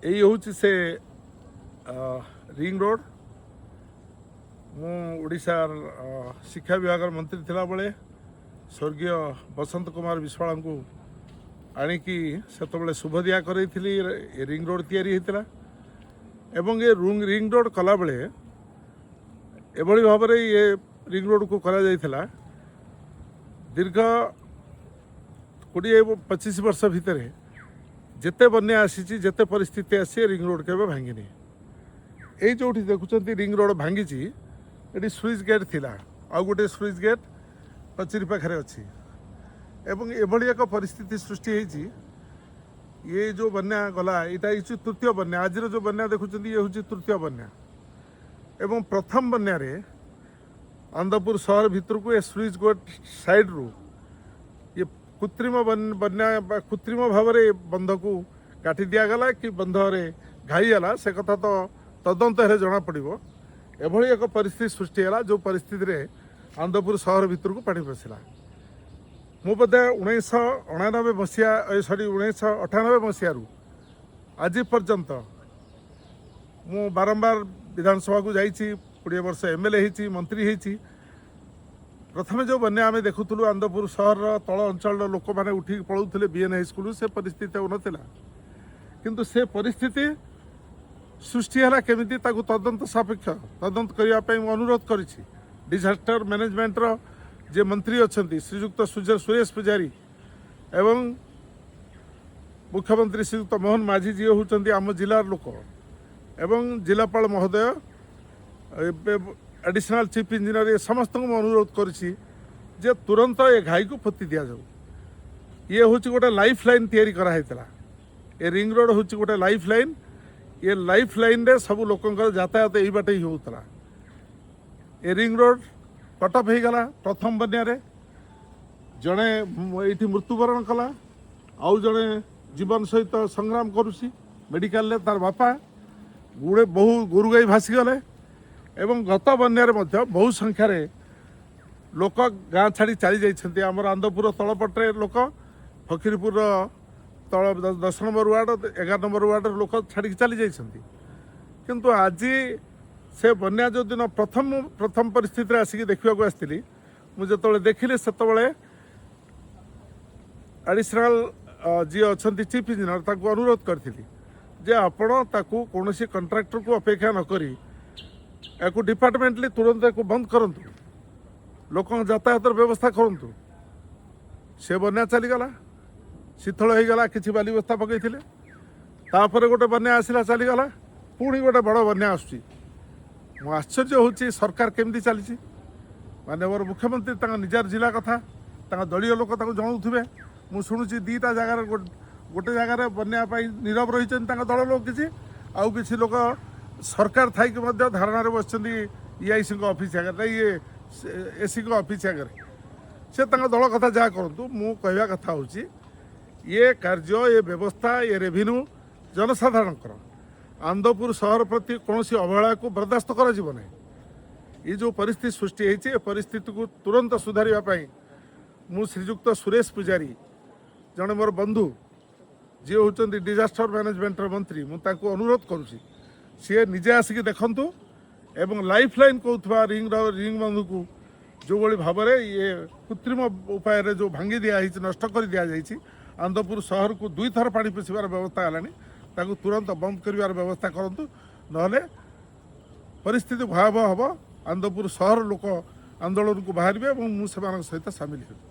ଏଇ ହେଉଛି ସେ ରିଙ୍ଗ ରୋଡ଼। ମୁଁ ଓଡ଼ିଶାର ଶିକ୍ଷା ବିଭାଗର ମନ୍ତ୍ରୀ ଥିଲାବେଳେ ସ୍ୱର୍ଗୀୟ ବସନ୍ତ କୁମାର ବିଶ୍ୱାଳଙ୍କୁ ଆଣିକି ସେତେବେଳେ ଶୁଭଦିଆ କରେଇଥିଲି। ଏ ରିଙ୍ଗ ରୋଡ଼ ତିଆରି ହେଇଥିଲା ଏବଂ ଏ ରିଙ୍ଗ ରୋଡ଼ କଲାବେଳେ ଏଭଳି ଭାବରେ ଇଏ ରିଙ୍ଗ ରୋଡ଼କୁ କରାଯାଇଥିଲା, ଦୀର୍ଘ 20-25 ବର୍ଷ ଭିତରେ ଯେତେ ବନ୍ୟା ଆସିଛି, ଯେତେ ପରିସ୍ଥିତି ଆସିଛି, ଏ ରିଙ୍ଗ ରୋଡ଼ କେବେ ଭାଙ୍ଗିନି। ଏଇ ଯେଉଁଠି ଦେଖୁଛନ୍ତି ରିଙ୍ଗ ରୋଡ଼ ଭାଙ୍ଗିଛି, ଏଠି ସୁଇଚ୍ ଗେଟ୍ ଥିଲା। ଆଉ ଗୋଟେ ସୁଇଚ୍ ଗେଟ୍ ପାଚେରୀ ପାଖରେ ଅଛି ଏବଂ ଏଭଳି ଏକ ପରିସ୍ଥିତି ସୃଷ୍ଟି ହେଇଛି। ଇଏ ଯେଉଁ ବନ୍ୟା ଗଲା, ଏଇଟା ହେଉଛି ତୃତୀୟ ବନ୍ୟା। ଆଜିର ଯେଉଁ ବନ୍ୟା ଦେଖୁଛନ୍ତି, ଇଏ ହେଉଛି ତୃତୀୟ ବନ୍ୟା। ଏବଂ ପ୍ରଥମ ବନ୍ୟାରେ ଆନ୍ଦପୁର ସହର ଭିତରକୁ ଏ ସୁଇଚ୍ ଗେଟ୍ ସାଇଡ଼ରୁ ଇଏ କୃତ୍ରିମ ବନ୍ୟା ବା କୃତ୍ରିମ ଭାବରେ ଏ ବନ୍ଧକୁ କାଟି ଦିଆଗଲା କି ବନ୍ଧରେ ଘାଇ ହେଲା, ସେ କଥା ତ ତଦନ୍ତ ହେଲେ ଜଣାପଡ଼ିବ। ଏଭଳି ଏକ ପରିସ୍ଥିତି ସୃଷ୍ଟି ହେଲା, ଯେଉଁ ପରିସ୍ଥିତିରେ ଆନ୍ଦପୁର ସହର ଭିତରକୁ ପାଣି ପଶିଲା। ମୁଁ ବୋଧେ 1989 ମସିହା, ସରି, 1998 ମସିହାରୁ ଆଜି ପର୍ଯ୍ୟନ୍ତ ମୁଁ ବାରମ୍ବାର ବିଧାନସଭାକୁ ଯାଇଛି। 20 ବର୍ଷ ଏମ୍ଏଲ୍ଏ ହେଇଛି, ମନ୍ତ୍ରୀ ହେଇଛି। ପ୍ରଥମେ ଯେଉଁ ବନ୍ୟା ଆମେ ଦେଖୁଥିଲୁ, ଆନ୍ଦପୁର ସହରର ତଳ ଅଞ୍ଚଳର ଲୋକମାନେ ଉଠିକି ପଳାଉଥିଲେ ବିଏନ୍ ହାଇସ୍କୁଲ, ସେ ପରିସ୍ଥିତି ଆଉ ନଥିଲା। କିନ୍ତୁ ସେ ପରିସ୍ଥିତି ସୃଷ୍ଟି ହେଲା କେମିତି, ତାକୁ ତଦନ୍ତ ସାପେକ୍ଷ ତଦନ୍ତ କରିବା ପାଇଁ ମୁଁ ଅନୁରୋଧ କରିଛି। ଡିଜାଷ୍ଟର ମ୍ୟାନେଜମେଣ୍ଟର ଯେ ମନ୍ତ୍ରୀ ଅଛନ୍ତି ଶ୍ରୀଯୁକ୍ତ ସୁରେଶ ପୂଜାରୀ ଏବଂ ମୁଖ୍ୟମନ୍ତ୍ରୀ ଶ୍ରୀଯୁକ୍ତ ମୋହନ ମାଝୀ, ଯିଏ ହେଉଛନ୍ତି ଆମ ଜିଲ୍ଲାର ଲୋକ, ଏବଂ ଜିଲ୍ଲାପାଳ ମହୋଦୟ, ଏବେ ଆଡ଼ିସନାଲ ଚିଫ୍ ଇଞ୍ଜିନିୟର, ଏ ସମସ୍ତଙ୍କୁ ମୁଁ ଅନୁରୋଧ କରିଛି ଯେ ତୁରନ୍ତ ଏ ଘାଇକୁ ପୋତି ଦିଆଯାଉ। ଇଏ ହେଉଛି ଗୋଟେ ଲାଇଫ୍ ଲାଇନ୍ ତିଆରି କରାହେଇଥିଲା। ଏ ରିଙ୍ଗ ରୋଡ଼ ହେଉଛି ଗୋଟେ ଲାଇଫ୍ ଲାଇନ୍। ଏ ଲାଇଫ୍ ଲାଇନ୍ରେ ସବୁ ଲୋକଙ୍କର ଯାତାୟାତ ଏଇ ବାଟେ ହିଁ ହେଉଥିଲା। ଏ ରିଙ୍ଗ ରୋଡ଼ କଟଅଫ୍ ହେଇଗଲା। ପ୍ରଥମ ବନ୍ୟାରେ ଜଣେ ଏଇଠି ମୃତ୍ୟୁବରଣ କଲା, ଆଉ ଜଣେ ଜୀବନ ସହିତ ସଂଗ୍ରାମ କରୁଛି ମେଡ଼ିକାଲରେ, ତାର ବାପା। ଗୁଡ଼େ ବହୁ ଗୋରୁ ଗାଈ ଭାସିଗଲେ ଏବଂ ଗତ ବନ୍ୟାରେ ମଧ୍ୟ ବହୁ ସଂଖ୍ୟାରେ ଲୋକ ଗାଁ ଛାଡ଼ି ଚାଲି ଯାଇଛନ୍ତି। ଆମର ଆନ୍ଦପୁର ତଳପଟରେ ଲୋକ, ଫକୀରପୁରର ତଳ 10 ନମ୍ବର ୱାର୍ଡ଼, 11 ନମ୍ବର ୱାର୍ଡ଼ର ଲୋକ ଛାଡ଼ିକି ଚାଲି ଯାଇଛନ୍ତି। କିନ୍ତୁ ଆଜି ସେ ବନ୍ୟା ଯେଉଁଦିନ ପ୍ରଥମ ପ୍ରଥମ ପରିସ୍ଥିତିରେ ଆସିକି ଦେଖିବାକୁ ଆସିଥିଲି, ମୁଁ ଯେତେବେଳେ ଦେଖିଲି, ସେତେବେଳେ ଆଡ଼ିସନାଲ ଯିଏ ଅଛନ୍ତି ଚିଫ୍ ଇଞ୍ଜିନିୟର, ତାଙ୍କୁ ଅନୁରୋଧ କରିଥିଲି ଯେ ଆପଣ ତାକୁ କୌଣସି କଣ୍ଟ୍ରାକ୍ଟରକୁ ଅପେକ୍ଷା ନ କରି ଏହାକୁ ଡିପାର୍ଟମେଣ୍ଟଲି ତୁରନ୍ତ ଏହାକୁ ବନ୍ଦ କରନ୍ତୁ, ଲୋକଙ୍କ ଯାତାୟାତର ବ୍ୟବସ୍ଥା କରନ୍ତୁ। ସେ ବନ୍ୟା ଚାଲିଗଲା, ଶିଥିଳ ହେଇଗଲା, କିଛି ବାଲି ବସ୍ତା ପକାଇଥିଲେ। ତାପରେ ଗୋଟେ ବନ୍ୟା ଆସିଲା, ଚାଲିଗଲା। ପୁଣି ଗୋଟେ ବଡ଼ ବନ୍ୟା ଆସୁଛି। ମୁଁ ଆଶ୍ଚର୍ଯ୍ୟ ହେଉଛି, ସରକାର କେମିତି ଚାଲିଛି। ମାନ୍ୟବର ମୁଖ୍ୟମନ୍ତ୍ରୀ ତାଙ୍କ ନିଜର ଜିଲ୍ଲା କଥା ତାଙ୍କ ଦଳୀୟ ଲୋକ ତାଙ୍କୁ ଜଣାଉଥିବେ। ମୁଁ ଶୁଣୁଛି ଦୁଇଟା ଜାଗାରେ, ଗୋଟେ ଜାଗାରେ ବନ୍ୟା ପାଇଁ ନୀରବ ରହିଛନ୍ତି ତାଙ୍କ ଦଳ ଲୋକ କିଛି, ଆଉ କିଛି ଲୋକ ସରକାର ଥାଇକି ମଧ୍ୟ ଧାରଣାରେ ବସିଛନ୍ତି ଇଆଇସିଙ୍କ ଅଫିସ୍ ଆଗରେ, ଇଏ ଏସିଙ୍କ ଅଫିସ୍ ଆଗରେ। ସେ ତାଙ୍କ ଦଳ କଥା ଯାହା କରନ୍ତୁ, ମୁଁ କହିବା କଥା ହେଉଛି, ଇଏ କାର୍ଯ୍ୟ, ଏ ବ୍ୟବସ୍ଥା, ଏ ରେଭିନ୍ୟୁ ଜନସାଧାରଣଙ୍କର। ଆନ୍ଦପୁର ସହର ପ୍ରତି କୌଣସି ଅବହେଳାକୁ ବରଦାସ୍ତ କରାଯିବ ନାହିଁ। ଏ ଯେଉଁ ପରିସ୍ଥିତି ସୃଷ୍ଟି ହେଇଛି, ଏ ପରିସ୍ଥିତିକୁ ତୁରନ୍ତ ସୁଧାରିବା ପାଇଁ ମୁଁ ଶ୍ରୀଯୁକ୍ତ ସୁରେଶ ପୂଜାରୀ, ଜଣେ ମୋର ବନ୍ଧୁ, ଯିଏ ହେଉଛନ୍ତି ଡିଜାଷ୍ଟର ମ୍ୟାନେଜମେଣ୍ଟର ମନ୍ତ୍ରୀ, ମୁଁ ତାଙ୍କୁ ଅନୁରୋଧ କରୁଛି, ସିଏ ନିଜେ ଆସିକି ଦେଖନ୍ତୁ ଏବଂ ଲାଇଫ୍ ଲାଇନ୍ କହୁଥିବା ରିଙ୍ଗ ବନ୍ଧକୁ ଯେଉଁଭଳି ଭାବରେ ଇଏ କୃତ୍ରିମ ଉପାୟରେ ଯେଉଁ ଭାଙ୍ଗି ଦିଆହେଇଛି, ନଷ୍ଟ କରି ଦିଆଯାଇଛି, ଆନ୍ଦପୁର ସହରକୁ ଦୁଇଥର ପାଣି ପଶିବାର ବ୍ୟବସ୍ଥା ହେଲାଣି, ତାକୁ ତୁରନ୍ତ ବନ୍ଦ କରିବାର ବ୍ୟବସ୍ଥା କରନ୍ତୁ। ନହେଲେ ପରିସ୍ଥିତି ଭୟାବହ ହେବ। ଆନ୍ଦପୁର ସହର ଲୋକ ଆନ୍ଦୋଳନକୁ ବାହାରିବେ ଏବଂ ମୁଁ ସେମାନଙ୍କ ସହିତ ସାମିଲ ହେବି।